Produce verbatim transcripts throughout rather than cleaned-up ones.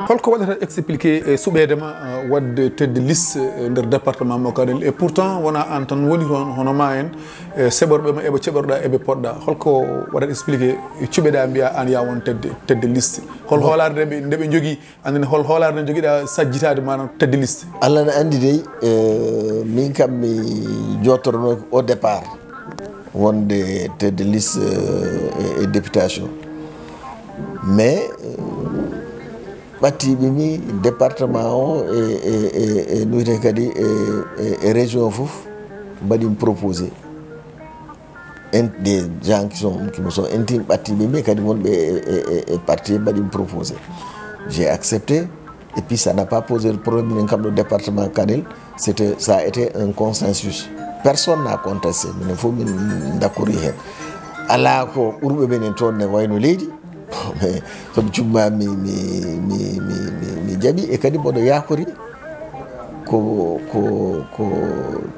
Holko waɗata expliqué e suɓeede ma, eh, waɗde tête de liste, eh, nder département mo Kanel? Et pourtant wona aan tan woni toon, hono ma en, eh, seɓorɓe ma eɓe ceɓorɗa, eɓe poɗɗa. Holko waɗata expliqué e cuɓeɗa mbiya aan ya won tête de, tête de liste? Hol hoolaare nde ɓe, nde ɓe njogii? Anndene hol hoolaare nde njogiɗa sajjitaade maanaam tête de liste? Allah ne anndi dey, eh, min kam mi jootorno au départ wonde tête de liste, eh, e, e députation. Mais, eh, ɓattiɓe mi département o e, e, e, e nuyte kadi e, e, e région o fof mbaɗimi proposé. En, des gens qui sont, qui me sont intimes, ɓattiɓe mi kadi wonɓe e, e, e, e parti mbaɗimi proposé. J'ai accepté. Et puis ça n'a pas posé de problème, minen kam ɗo département Kanel, c'était, ça a été un consensus. Personne n'a contesté, minen fof min dakkori heen. Alaa ko ɓurɓe men en toon ne wayno leydi. Mais somi cumma mi, mi, mi, mi, mi, mi jaɓi, e kadi mboɗo yakori ko, ko, ko,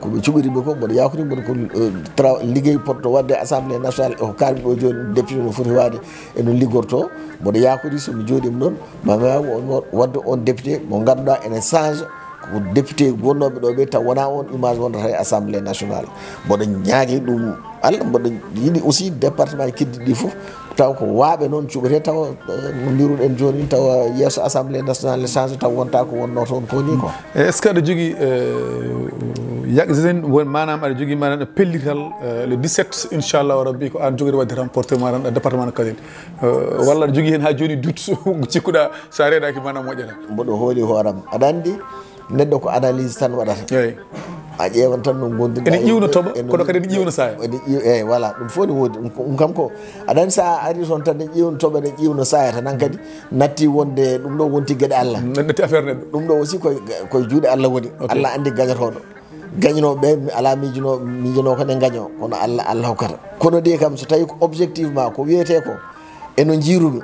ko ɓe cuɓiri mi ko, mboɗo yakori mboɗo ko, eh, tra-, liggey potto waɗde assemblée nationale, e ko kaalmi ɗo jooni, député no foti waade e no liggorto. Mboɗo yakori somi jooɗima ɗon, ma mi waaw on wa-, waɗde on député mo ngannduɗaa ene change ko député gonnooɓe ɗo ɓe, taw wona on image wondata e assemblée nationale. Mboɗo ñaagi ɗum Allah, mboɗo yiɗi aussi département e keddiɗi ɗi fof, taw ko waaɓe noon cuɓete, taw, eh, no mbiruɗen jooni, taw yeeso assemblée nationale ne change, taw wonta ko wonno toon ko ni ko. E, est-ce que aɗa jogii, eh, yaqzin, won maanaam aɗa jogii maanaam pellital, eh, le dix-sept, inchallahu rabbi, ko aan jogori waɗde remporté maanaam département de Kanel? Eh, walla aɗa jogii heen haa jooni doute, cikkuɗa so a reenaaki maanaam moƴƴata? Mboɗo hooli hooram. Aɗa anndi, neɗɗo ko analyse tan waɗata. Eey. A ƴeewan tan no ngonduɗa. Ene ƴiwna toɓa, kono kadi ene ƴiwna saaya. Ene ƴiw-, eey, voilà, ɗum fof ne woodi. Ɗum ko, ɗum kam ko, aɗa anndi so a ari toon tan ne ƴiwna toɓa, ne ƴiwna saaya tan, aan kadi natti wonde ɗum ɗo wonti geɗe Allah. Natti affaire neɗɗo. Ɗum ɗo aussi koye, koye juuɗe Allah woni. Ok. Allah anndi gañotooɗo. Gañnooɓe ɓe, mi alaa miijuno, miijuno ko ne gaño, kono Allah, Allah hokkata. Kono de kam, so tawi ko objectif ma, ko wiyete ko, e no njiirumi,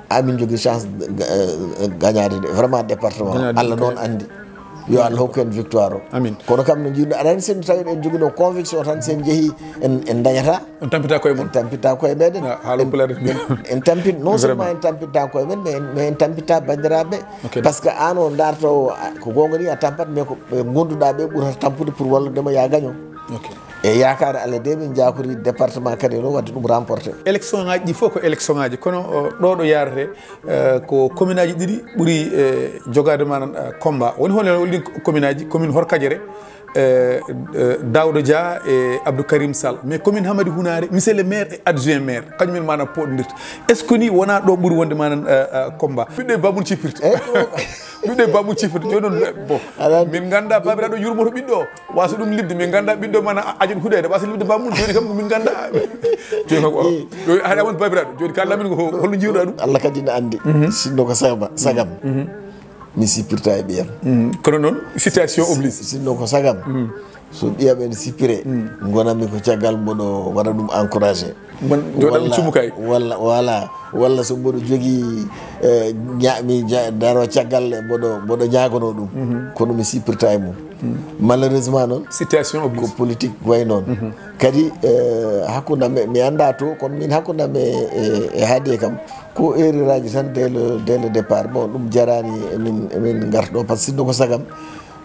amin jogii chance ga-, eh, gañaade de, vraiment département. Gañaade, Allah noon anndi. Yo Allah hokku en victoire o. Amin. Kono kam no njiirmi, aɗa anndi sen tawi en jogino conviction tan, sen jehi en, en dañata. On tampita koye mon. En tampita koye meɗen. Ah, haala pulaar en, en tampit, non seulement en tampita koye men, mais en, mais en tampita banndiraaɓe. Ok. Parce que aan o darto, a, ko goonga ni a tampat, mais ko ɓe gonduɗa ɓe ɓurata tampude pour wallude ma ya gaño. Ok. E yaakaare Allah de, min jakori département Kanel o wadde ɗum remporté. Élection ngaji ɗi fof ko élection ngaji, kono, o, ɗo ɗo yarate, eh, ko commune aji ɗiɗi ɓuri, eh, jogade manan, eh, combat. Woni hol, hol ɗin commune aji? Commune Horkadiéré, eh, eh, Daouda Dia e Abdou Karim Sall. Mais commune Hamadi Hounaré, monsieur le maire et adjoint maire, kañum en manan poɗodirta. Est-ce que ni wona ɗo ɓuri wonde manan, eh, eh, combat? Ɓiɗɗo e bammum cippirta. Ɓiɗɗo e bammum cippirta. Joni noon, bon. Min ganda babiraɗo yurmoto ɓiɗɗo o. Wasa ɗum liɓde, min ganda ɓiɗɗo ma na ajun huɗede, wasa liɓde bammum, joni kam ko min ganda. Joni kam ko, joni haɗa won babiraɗo, joni ka lamin ko holno jiwɗa ɗum? Allah kadi ne andi. Sinno ko sagama, sagam. Mi sippirta e ɓiyam. Kono noon, situation oblige. Sinno ko sagam. So ɓiyam en sippire, gonanmi ko caggal mboɗo waɗa ɗum encouragé. Mon joɗan cumukay. Walla, walla, walla so mboɗo jogii, eh, ña-, mi ja-, daro caggal mboɗo, mboɗo ñaagono ɗum. Kono mi sippirta e mum. Malheureusement noon, situation oblige, ko politique way noon. Kadi, eh, hakkunde am e, mi annda to, kono min hakkunde am e, e, e Haadiye kam, ko erreur aji tan dès le, dès le départ. Bon, ɗum jarani e min, e min ngarta ɗo, par ce que sinno ko sagam,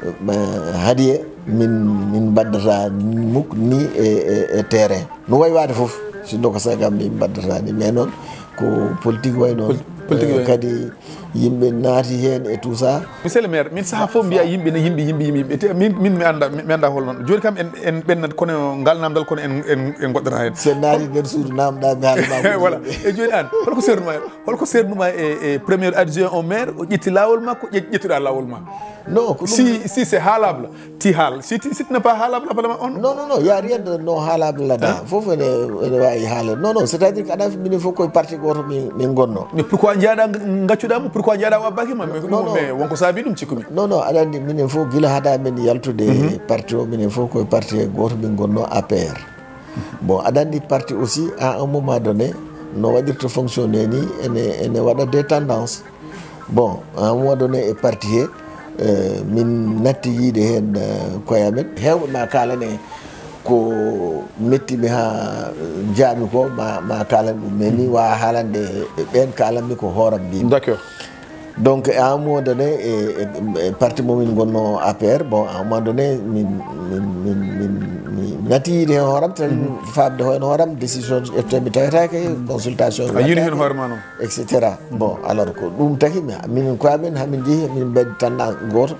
eh, Haadiye, min, min mbaddata muk ni e, e, e terrain. No way waade fof, sinno ko sagam min mbaddata ni. Mais noon, ko politique way noon. Pol-, politique way. Eh, kadi yimɓe naati heen e tout ça. Monsieur le maire, min saha fof mbiya yimɓe ne yimɓe, yimɓe, yimɓe, yimɓe. Te min, min mi annda, mi, mi annda hol noon. Joni kam en, en ɓennat kono ngal namdal kono en, en, en goɗɗata heen. So naati nder suudu namɗa mi haalma ko. Voilà. E joni an, holko sernuma, holko sernuma e, e premier adjoint au maire, o ƴetti laawol makko, ƴe-, ƴettuɗa laawol ma? Non, ko ɗum. Si, si c'est haalable, ti haal. Si, si tu n'es pas haalable, appelle-moi on. Non, non, non, il y a rien de non haalable là-dedans. Hein? Fof ene, ene wawi haalade. Non, non, c'est-à-dire que aɗa anndi minen fof koye parti goto min, min gonno. Mais pourquoi jaaɗa gaccuɗa mo? Pourquoi jaaɗa o abbaki ma? Mais, non, non, mais wonko saabi ɗum cikkumi. Non, non, aɗa anndi minen fof gila hada men yaltude parti o, minen fof koye parti goto min gonno, A P R. Bon, aɗa anndi parti aussi, à un moment donné, no waɗirta fonctionner ni, ene, ene waɗa des tendances. Bon, à un moment donné, e parti he, eh, min natti yiide heen, eh, koye amen. Heewɓe ma kaalane, Ko metti mi haa jaami ko ma, ma kaalan ɗum, mais mi waawa haalande e ɓeen kaalan mi ko hooram mbimi. D'accord. Donc, à un moment donné, e, e, e parti mo min ngonno, A P R, bon, à un moment donné, min, min, min, min, mi nati yiide heen hooram, tan faamde heen hooram, décision ƴefte mi tawetaake, consultation. A yiini heen hoore ma noon? Et cetera. Bon, alors ko ɗum taki mi, minen ko amen, hamin jehi, min mbaɗi tanda gooto,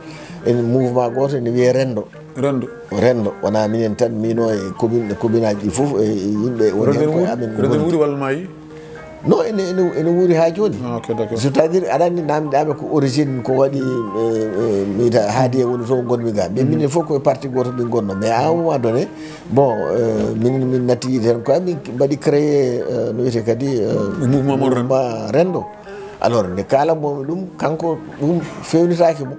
en mouvement gooto, ene wiyee Renndo. Renndo. Renndo, wonaa minen tan, miino e commune, e commune aji ɗi fof, e yimɓe woni heen koye amen. Renndo wuuri walla maayi? Non, ene, ene, ene wuuri haa jooni. Ah, ok, d'accord. C'est-à-dire, aɗa anndi, namdiɗaami ko origine, ko waɗi, eh, eh, mi ta-, haadi e woni toon ngonmi ga. Mais minen fof koye parti gooto min ngonno. Mais à un moment donné, bon, eh, min, min natti yiide heen, ko min mbaɗi créé, eh, no wiyetee kadi, eh, mouvement mon Renndo. Mouvement Renndo. Alors, nde kaalanmi ɗum, kanko ɗum feewnitaaki mo.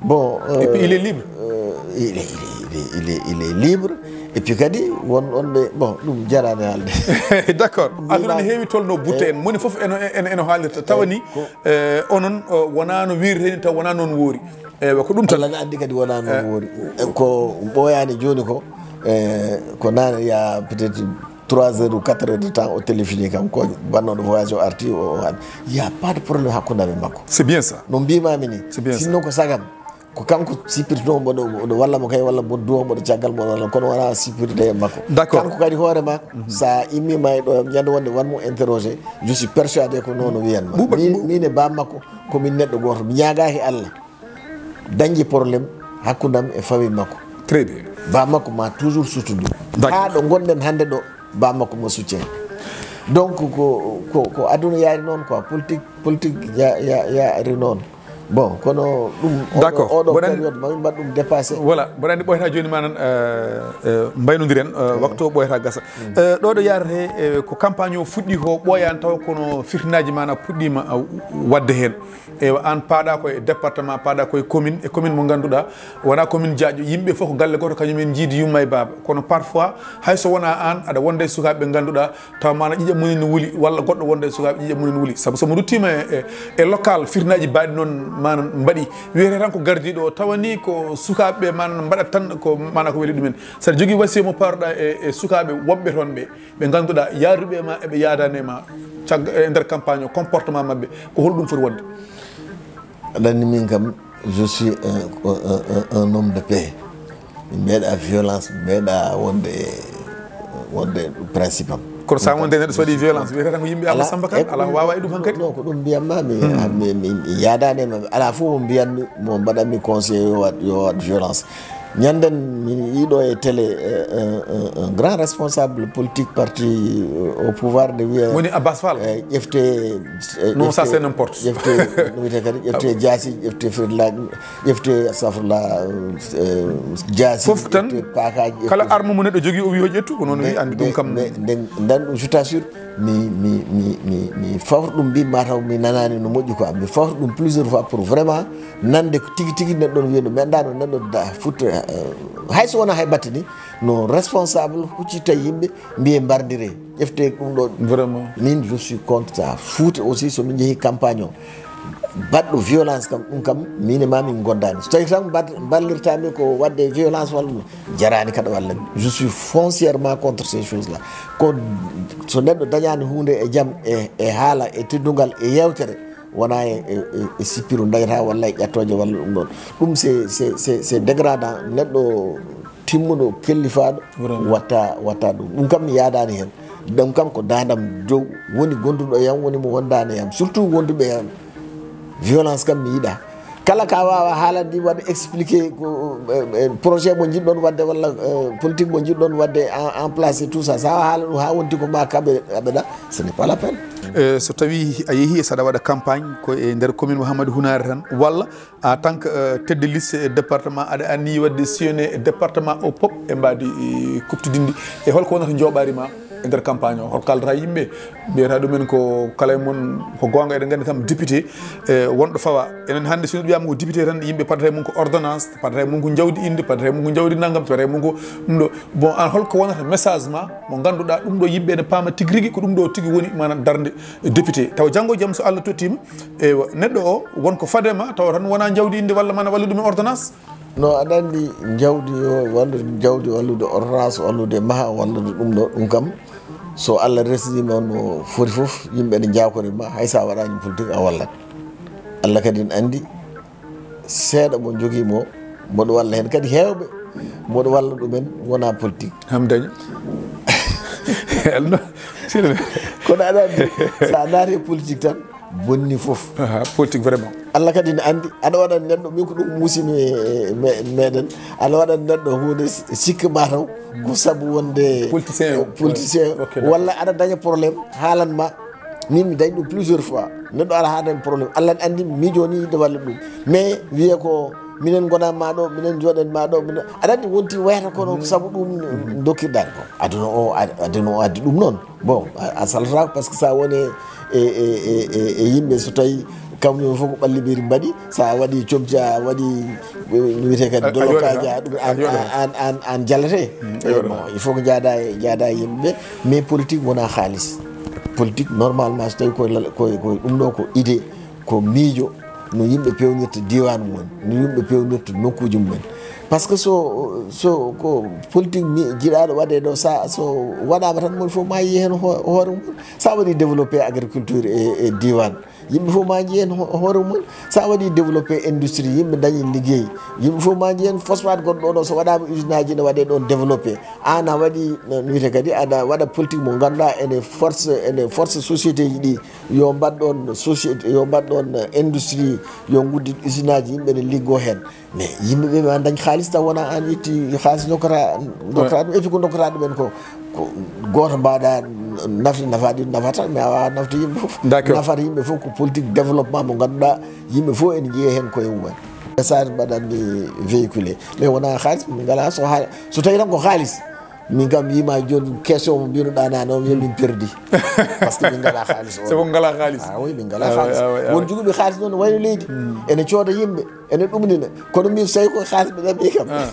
Bon, et puis, euh, il est libre. Euh, il est, il est, il est, il est, il est libre. Et puis kadi, won, won ɓe, bon, ɗum jaraani haalde. D'accord. Aduna ne heewi tolno butte en. Moni fof eno, eno, eno haalirta. Tawa ni, eh, onon, eh, wonaa no wiirtee ni, taw wonaa noon woori. Ewa, ko ɗum tan. Allah ne anndi kadi wonaa noon woori. Eh, ko ɓooyaani jooni ko, eh, ko naane ya peut-être trois heures ou quatre heures de temps o téléphone kam, ko wannooɗo voyage o arti, o, o haali. Il y a pas de problème hakkunde amen makko. C'est bien ça. No mbimami ni. C'est bien ça. Sinno ko sagam, ko kanko sippirtino mboɗo, mboɗo walla mo kay, walla mboɗo duwa mboɗo caggal mboɗo, walla kono wona sippirde e makko. D'accord. Kanko kadi hoore ma, sa immima e ɗo, ñande wonde wan mo interroger, je suis persuadé ko noon o wiyanma. Min, min e bam makko, ko min neɗɗo gooto. Mi ñaagaaki Allah dañde problème hakkunde am e famille makko. Très bien. Ba makko ma toujours soutenir. D'accord. Haa ɗo ngonɗen hannde ɗo, ba makko mo soutien. Donc ko, ko, ko aduna yaari noon quoi, politique, politique ya, ya, yaari noon. Bon, kono ɗum, oɗo, d'accord, oɗo période ma min mbaɗ ɗum dépassé. Voilà, mboɗo anndi ɓooyata jooni ma nan, euh, euh, mbaynodiren, euh, waktu o ɓooyata gasa. Euh, ɗo ɗo yaarete, euh, ko campagne o fuɗɗi ko ɓooyani taw kono firtinaaji ma na puɗɗiima, euh, waɗde heen. Ewa, aan paaɗa ko e département, paaɗa ko e commune, e commune mo ngannduɗaa, wonaa commune jaaƴo, yimɓe fof ko galle gooto, kañum en njiidi yumma e baaba. Kono parfois, hay so wonaa aan, aɗa wonda e sukaaɓe ɓe ngannduɗaa, taw maana ƴiƴam mum ene wuli, walla goɗɗo wonda e sukaaɓe ƴiƴam mum ene wuli. Sabu so mo ruttiima e, e, e local, firnaaji baaɗi noon maana mbaɗi. Wiyetee tan ko gardiiɗo o, tawa ni ko sukaaɓe ɓe maana mbaɗat tan ko maana ko weli ɗumen. Saɗa jogii wasiya mo paaruɗaa e, e sukaaɓe woɓɓe toon ɓe, ɓe ngannduɗaa yaaduɓe e ma, eɓe yaadani e ma, cagga-, e nder campagne o, comportement maɓɓe, ko holɗum foti wonde? Aɗa anndi min kam, je suis un, un, un, un homme de paix. Mi meeɗa violence, mi meeɗa wonde, wonde principe am. Kono sa wonde neɗɗo so waɗi violence, wiyata tan ko yimɓe Amadou Samba Kane, alaa ko wawa e ɗum hankadi. Non, ko ɗum mbiyamma, mi, mi, mi, mi yaadani e maɓɓe. Alaa fof mo mbiyanmi, mo mbaɗanmi conseil yo waɗ, yo waɗ violence. Ñanden mi yiiɗo e télé, euh, un, un, un grand responsable politique parti, euh, au pouvoir nde wiya, woni Abbas Fall. Eh, ƴefte, eh, non, ça, ƴefte, c'est n'importe. Ƴefte, no wiyetee kadi, ƴefte jaasi, ƴefte fetlaji, ƴefte, astafurlah, eh, jaasi, fof tan, ƴefte paakaaji, kala ƴefte arme mo neɗɗo jogii, o wi o ƴettu, ko noon o wi, nde, anndi ɗum nde, kam. Nde, nde, nden ɗum, je t'assure, mi, mi, mi, mi, mi fawta ɗum, mbi mataw mi nanaani no moƴƴi quoi. Mi fawta ɗum plusieurs fois pour vraiment nande ko tigi tigi neɗɗo no wiya no, mi anndaa no neɗɗo da futte, eh, hay so wonaa hay batte ni, no responsable huccita yimɓe, mbiye mbardire, ƴefte ɗum ɗo. Vraiment. Min, je suis contre ça. Fuuta aussi, so min njehi campagne o, baɗɗo violence kam, ɗum kam, min e ma min ngondaani. So tawi tan mbat-, mballirtami ko waɗde violence walla ɗum, jaraani kadi walla mi. Je suis foncièrement contre ces choses-là. Ko so neɗɗo dañaani huunde e jam, e, e haala, e teddungal, e yeewtere, wona e, e, e, e sippiru dañata walla e ƴattooje walla ɗum ɗon. Ɗum c'est, c'est, c'est, c'est dégradant. Neɗɗo timmuɗo, kellifaaɗo, vraiment, watta, watta ɗum. Ɗum kam mi yaadaani heen. Ɗum kam ko daandam dow woni gonduɗo e am, woni mo wondaani e am. Surtout wonduɓe e am. Violence kam mi yiɗaa. Kala ka waawa haalande waɗa expliquer ko, eh, eh, projet mo njiɗɗon waɗde walla, eh, politique mo njiɗɗon waɗde en, en place et tout ça. Sa haala ɗum haa wonti ko ma kaɓe, aɓeɗa, ce n'est pas la peine. Eh, so tawi a yehi saɗa waɗa campagne ko e nder commune Mouhamadou Hounare tan, walla en tant que, euh, tête de liste e département, aɗa anniyi waɗde sillonné e département o pop e mbaadi, eh, kuftidinɗi. E holko wonata jooɓaari ma e nder campagne o? Hol kaldata yimɓe? Mbiyata ɗumen ko kala e mon ko goonga, eɗen nganndi kam député, eh, wonɗo fawa. Enen hannde so neɗɗo wiyama ko député tan, yimɓe paddata e mum ko ordonnance, paddata e mum ko jawdi inde, paddata e mum ko jawdi nanngam, paddata e mum ko ɗum ɗo. Bon, an holko wonata message ma mo ngannduɗaa ɗum ɗo yimɓe ene paama tigi rigi ko ɗum ɗo tigi woni maanaam darnde député? Tawa janngo e jam so Allah tottiima, eywa, neɗɗo o won ko fade ma, tawa tan wonaa jawdi inde walla mana wallu ɗum e ordonnance. No, aɗa anndi, jawdi o wallude, jawdi wallude ordonnance, wallude maha, wallude ɗum ɗo, ɗum kam, so Allah resnima no foti fof, yimɓe ne njakorima, hay sa waɗani politique a wallat. Allah kadi ne anndi seeɗa mo jogimo, mboɗo walla hen kadi heewɓe, mboɗo walla ɗumen wona politique. Ham daña. Elno, sirle. Kono aɗa anndi, sa naati e politique tan, bonni fof. Aha, politique vraiment. Allah kadi ne anndi, aɗa waɗa neɗɗo, min ko ɗum musimi e me-, meɗen, aɗa waɗa neɗɗo hunde sikke ma taw, ko sabu wonde politicien o. Politicien, ok, d'accord. Walla aɗa daña problème, haalan ma, min mi dañi ɗum plusieurs fois, neɗɗo ara ha dañi problème, Allah ne anndi miijo ni yiɗde walla ɗum, mais wiye ko minen gonanma ɗo, minen jooɗanma ɗo, minen, aɗa anndi wonti wayata kono ko sabu ɗum dokkirɗa ko. Aduna o, ad-, aduna o addi ɗum noon. Bon, a, a saltata parce que sa woni e, e, e, e, e yimɓe, so tawi kamɓe fof ko ɓalli ɓeeri mbaɗi, sa waɗi comci, a waɗi, e, no wiyete kadi dolokaji, a ɗum an, an, an, an jallete. Bon, il faut que jaada e, jaada e yimɓe, mais politique wona haalis. Politique normalement so tawi koye lal-, koye, koye ɗum ɗo ko idée, ko miijo, no yimɓe pewnirta diwan mumen, no yimɓe pewnirta nokkuji mumen. Parce que so, so ko politique mi jiɗaɗo waɗe ɗo, sa, so waɗama tan, moni fof ma yiye hen ho-, hoore mum. Sa waɗi développé agriculture e, e diwan, yimɓe fof ma jiyen ho-, hoore mum. Sa waɗi développé industrie, yimɓe dañi liggey, yimɓe fof ma jiyen phosphate gonɗo ɗo, so waɗama usine aji ne waɗe ɗon développé. An a waɗi, no wiyete kadi, aɗa waɗa politique mo ganduɗa ene force, ene force société ji ɗi yo mbaɗ ɗon société, yo mbaɗ ɗon industrie, yo guddit usine aji, yimɓe ne liggo hen. Mais yimɓe ɓe ma dañ haalis taw wona an itti haalis dokkata, dokkata ɗum, et puis ko dokkata ɗumen ko, ko goto mbaɗa nafde, nafa ɗi nafata, mais a wawa nafde yimɓe fof. D'accord. Nafata yimɓe fof ko politique développement mo ganduɗa yimɓe fof ene jiiya hen koye mumen. Message mbaɗanmi véhiculé, mais wona haalis, min ngala so ha-, so tawi tan ko haalis, min kam yima joni question mo mbinoɗa nane o, wiya min perdi. Parce que min ngala haalis o. Sabu ngala haalis. Ah oui, min ngala haalis. Ah oui, ah oui, ah oui. Won joguiɓe haalis noon wayno leydi. Hmm. Ene cooda yimɓe, ene ɗumnina. Kono min so tawi ko haalis ɓe ɗaɓɓi kam. Ah.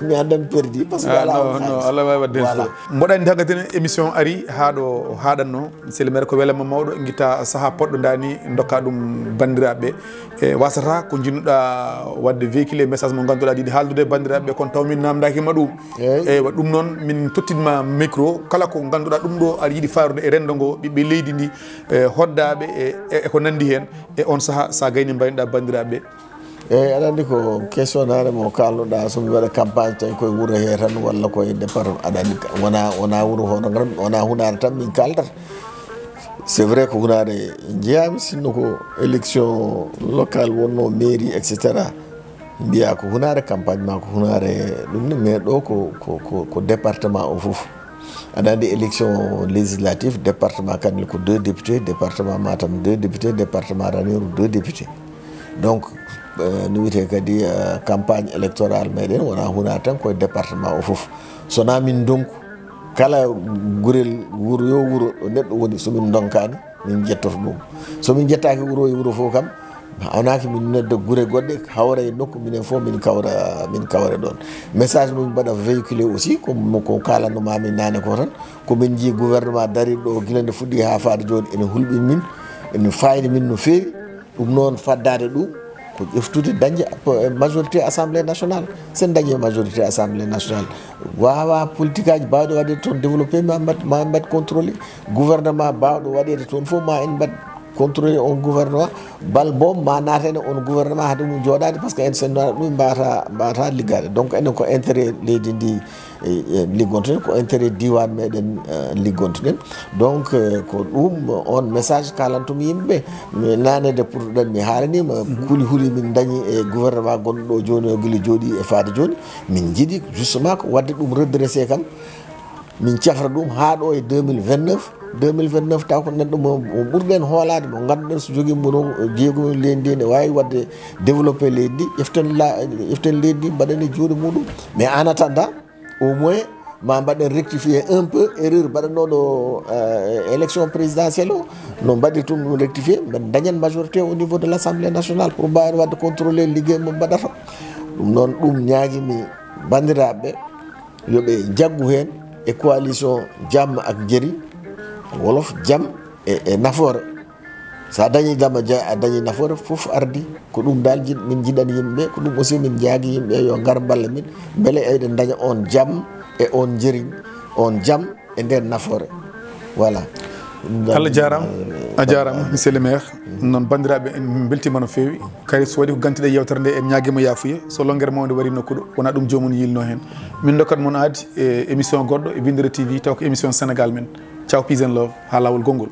Mi anda mi perdi parce que, ah, wala non, non, haalis. Allah wawi wadde hen. Voilà. Mboɗo andi tan kadi ne émission ari ha ɗo haɗanno. Monsieur le maire, ko welama mawɗo, guitta saaha poɗɗo dani, dokka ɗum bandiraɓe. E wasata ko jinnuɗa wadde véhiculé message mo ganduɗa aɗa yiɗi haaldude e bandiraɓe, kono taw min namdakima ɗum. Eyyi. Eywa, ɗum noon min tottinma micro, kala ko ganduɗa ɗum ɗo aɗa yiɗi faarude e rendo ngo, ɓiɓɓe leydi ndi, e hoddaɓe e, e, e ko nandi hen, e on saaha sa gayni mbaynoɗa bandiraɓe. Eyyi, aɗa andi ko question nane mo kalnoɗa, somi waɗa campagne tawi koye wuuro he tan walla koye département, aɗa andi ka-, wona, wona wuuro hono ngal, wona hunare tan min kaldata. C'est vrai ko hunare jeeyami, sinno ko élection locale wonno, mairie, et cetera. Mbiya ko hunare campagne ma, ko hunare ɗum ni, mais ɗo ko, ko, ko, ko département o fof. Aɗa andi élection législative, département Kanel ko deux députés, département Matam deux députés, département Ranérou deux députés. Donc, euh, no wiyete kadi, euh, campagne électorale meɗen wona hunare tan koye département o fof. Sona min donc kala gurel, wuuro yo wuuro ɗo neɗɗo woni, somin donkani, min jettoto ɗum. Somin jettaki wuuro e wuuro fof kam, wonaki min nodda gure goɗɗe, hawra e nokku, minen fof min kawra, min kawra ɗon. Message mo min mbaɗa véhiculé aussi, ko, ko kalanno mami nane ko tan, ko min jii gouvernement darirɗo o gila nde fuɗɗi ha faade joni, ene hulɓini min, ene fayni min no feewi. Ɗum noon, faddade ɗum ko ƴeftude, dañde majorité Assemblée nationale. Sen dañi majorité Assemblée nationale, wawa politique aji bawɗe waɗde toon développé, ma mbaɗ, ma mbaɗ contrôlé. Gouvernement bawɗo waɗede toon fof, ma en mbaɗ contrôlé on gouvernement. Bal boom ma naatene on gouvernement haade mum jooɗade, parce que en sen ɗum mbawata, mbawata liggade. Donc enen ko intérêt leydi ndi e, e, liggontoɗen, ko intérêt diwan meɗen, e, liggontoɗen. Donc, e, ko ɗum on message kalantomi yimɓe. Mi nane nde puɗɗoɗen mi haalanima, mhm, kuli huli min dañi e gouvernement gonɗo ɗo joni o gila jooɗi e faade joni. Min jiiɗi justement ko wadde ɗum redressé kam. Min cafra ɗum ha ɗo e deux mille vingt-neuf. Deux mille vingt-neuf taw ko neɗɗo mo, mo ɓurɗen hoolade, mo ganduɗen so jogui mo no jeegomi leydi ndi, ne wawi wadde développé leydi ndi, ƴeften la-, ƴeften leydi ndi, mbaɗen e juuɗe muɗum. Mais en attendant, au moins, ma mbaɗen rectifier un peu erreur mbaɗannoɗo, euh, élection présidentielle o, no mbaɗirtum ɗum rectifier, mbaɗen dañen majorité au niveau de l'Assemblée nationale pour mbawen wadde contrôler ligguey mo mbaɗata. Ɗum noon, ɗum ñaaguimi bandiraɓeɓe, yoɓe jaggu hen e coalition Jamma ak Njeri, wolof jam e, e nafoore. So a dañi dama, ja-, a dañi nafoore, fof ardi. Ko ɗum dal jiɗ-, min jiɗani yimɓe, ko ɗum aussi min jaagi yimɓe yo ngar mballa min, mbele eɗen daña on jam e on njëriñ, on jam e nden nafoore. Voilà. Ɗum dal Allah jaaraama. A jaaraama, monsieur le maire. Noon, banndiraaɓe, en mbeltiima no feewi. Kadi, so waɗi ko gantiɗe yewtere nde, en ñaagiima yaafuya. So longere mawnde waɗi nokku ɗo, wonaa ɗum joomum yiilnoo heen. Min ndokkat mon aadi e émission goɗɗo e Binndiraa T V, taw ko émission Sénégal men. Ciao, peace and love. Haa laawol gonngol.